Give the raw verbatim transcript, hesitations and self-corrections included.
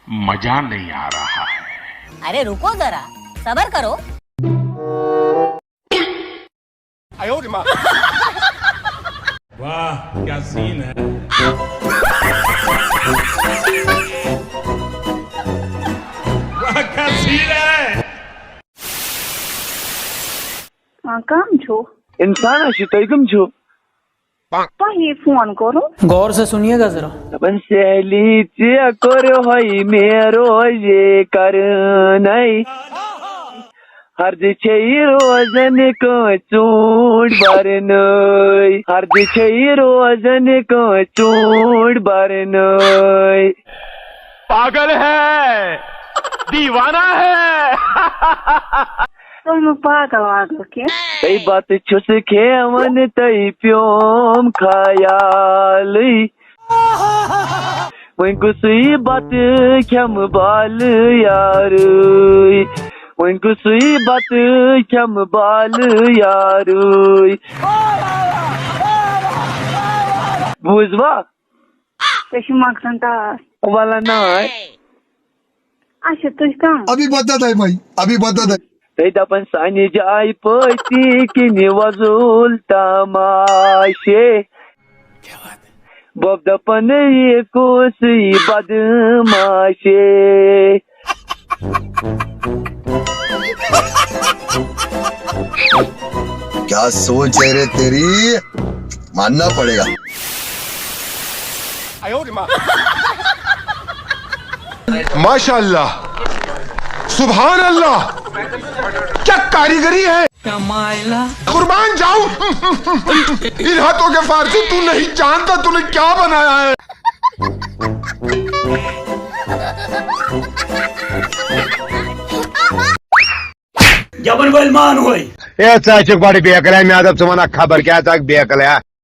मजा नहीं आ रहा है। अरे रुको जरा, सबर करो। वाह, क्या सीन है। वाह, क्या सीन है। آ، کم چھُو؟ انسان ہا چھِ، تُہۍ کٕم چھِو؟ تۄہہِ فون کوٚروٕ؟ غور سے سنیے گا ذرا۔ دَپان سہلی ژےٚ کوٚرہے مےٚ روزے کرٕنَے۔ ہردٕ چھے روزان کٲنٛسہِ ژوٗنٛٹھۍ برنَے۔ ہردٕ چھے روزان کٲنٛسہِ ژوٗنٛٹھۍ برنَے۔ پاگل ہے، دیوانہ ہے۔ تُہۍ مہٕ پاگل واگل کینٛہہ۔ تۄہہِ بتہٕ چھُس کھیوان تۄہہِ پیوم خیالٕے۔ وۄنۍ گوٚژھُے بتہٕ کھٮ۪مہٕ بالہٕ یارٕے۔ وۄنۍ گوٚژھُے بتہٕ کھٮ۪مہٕ بالہٕ یارٕے۔ بوٗزوا؟ ژےٚ چھِ مۄکلان ٹاس۔ وَلہٕ ناے۔ اچھا، تُہۍ کم؟ अभी बता दे भाई, अभी बता दे। تُہۍ دَپان سانہِ جایہِ پٲتی کِنہِ وۄزُل تماشے۔ بہٕ دَپان یہِ کُس یہِ بدماشے۔ क्या सोच है रे तेरी, मानना पड़ेगा। माशाल्लाह, सुभान अल्लाह, क्या कारीगरी है। कुर्बान जाऊं। इन हाथों के फारसी, तू नहीं जानता तूने क्या बनाया है। گٮ۪وَن وٲلۍ مان ہوے۔ اے ژٕ ہا چھُکھ بڑٕ بیکل، ہے مےٚ دوٚپ ژٕ وَنکھ خبر کیٛاہ، ژٕ ہا بیکل، ہے۔